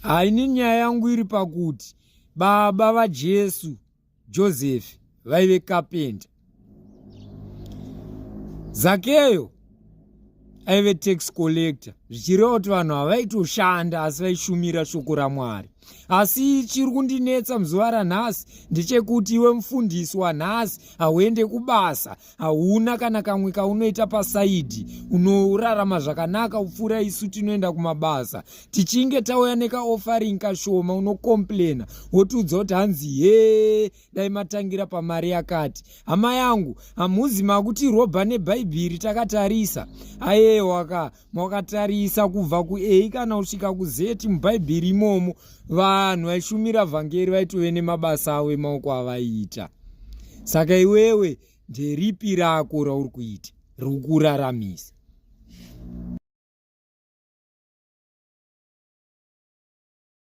Haini nyaya yangu iri pakuti baba vaJesu Joseph vaive kapenda. Zakeyo aive tax collector zvichireva kuti vanhu havaitoshanda asi vaishumira shoko raMwari. Asi chiri kundinetsa muzuva ranhasi ndechekuti iwe mufundisi wanhasi hauende kubasa hauna kana kamwe kaunoita pasaidhi unorarama zvakanaka kupfuura isu tinoenda kumabasa tichinge tauya nekaofaring kashoma unokomplena wotiudza kuti hanzi hee dai matangira pamari yakati hama yangu hamuzi makutirobha nebhaibheri takatarisa ayewa ka makatarisa kubva kuA kana kusvika kuZ mubhaibheri imomo vanhu vaishumira vhangeri vaitove nemabasa avo emaoko avaiita saka iwewe nderipi rako rauri kuita rikukuraramisa.